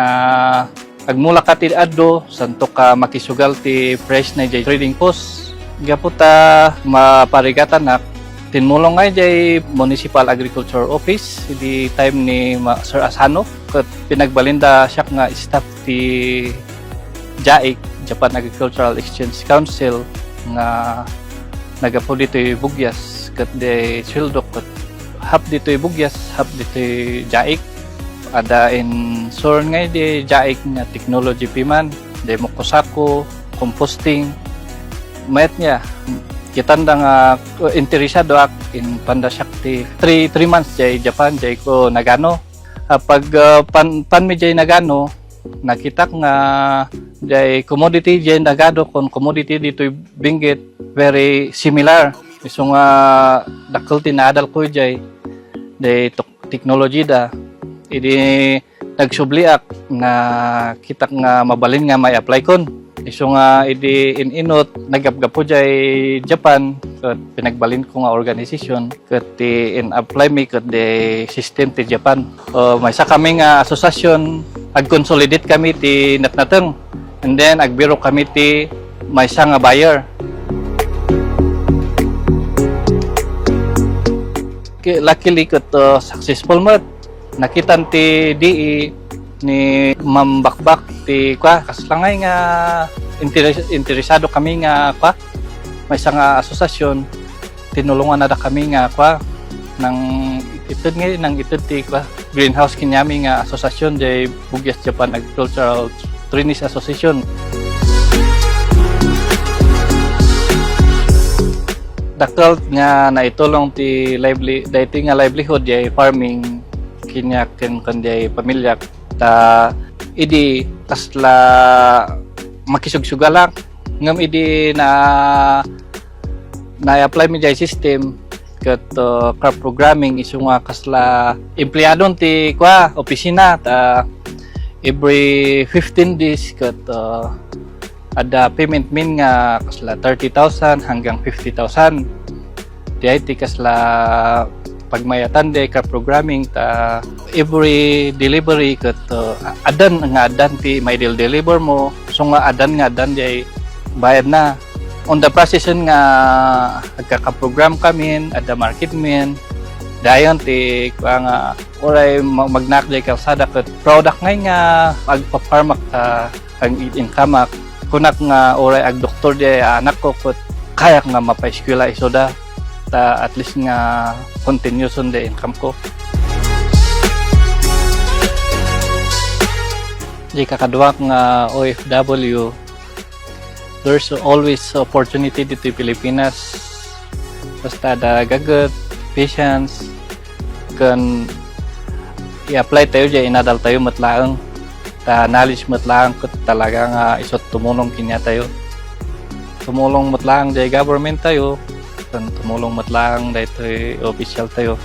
agmula ka ti adu, santo ka makisugal ti price na idiay trading post. Gapu ta maparigatanak, tinmulong nga idiay Municipal Agriculture Office idi time ni Ma-, Sir Asano, ket pinagbalinda siak nga staff ti JAIC, Japan Agricultural Exchange Council, nga nagapu ditoy Bugyas, ket di sueldo ket half ditoy Bugyas, half ditoy JAIC. Ada insure nga di JAIC nga technology pay man, di mokusako, composting. Mayat nga, kitanda nga, uh, interesado ak, impanda siak ti three, three months jay Japan, jay ko Nagano. Ah, pag, uh, pan, pan mi jay Nagano, nakitak nga jay commodity jay Nagano kon commodity ditoy Benguet, very similar. Isu nga dakkel ti naadal ko jay, jay tok-, technology da. Idi nagsubliak, nakitak nga mabalin nga may apply kon. Isu nga idi in-inut, nagapgapu jay Japan, ket pinagbalin ko nga organization. Ket ti in-apply mi ket di system ti Japan. Uh, maysa kami nga asosasyon, ag-consolidate kami ti natnateng. And then, agbiro kami ti maysa nga buyer. Ki-, luckily ket, uh, successful met. Nakitan ti D E ni Ma'am Bakbak ti, kua, kasla ngay nga interes-, interesado kami nga, kua, maysa nga asosasyon. Tinulongannada kami nga, kua, nang ited nga, nang ited ti, kua, greenhouse kaniami nga asosasyon, jay Bugyas Japan Agricultural Trainees Association. Dakkel nga naitulong ti lively-, daytoy nga livelihood, jay farming, kaniak ken, ken jay pamiliak. Ta idi kasla makisugsugalak, ngem idi na, na-apply mi jay system ket, uh, crop programming, isu nga kasla empleadon ti, kua, opisina, ta every fifteen days ket, uh, adda payment min nga kasla thirty thousand hanggang fifty thousand. Diay ti kasla pagmayatan diay crop programming ta every delivery ket, uh, addan nga addan ti maidel-deliver mo, so nga addan nga addan diay bayadna. On the process nga agka-crop program kamin, adda market min, dayon ti kua nga uray ma-, magnak diay kalsada ket proud ak ngay nga agpa-farm ak ta ag-income ak. Kunak nga uray agdoktor diay anakko ket kayak nga mapaeskuela isuda ta at least nga continuation diay income ko. Diay kakaduak nga O F W, there's always opportunity ditoy Pilipinas. Basta adda gaget, patience, ken i-apply tayo diay inadal tayo met laeng. Ta knowledge met laeng ket talaga nga isu ti tumulong kaniatayo. Tumulong met laeng diay government tayo, ken tumulong met laeng daytoy official tayo.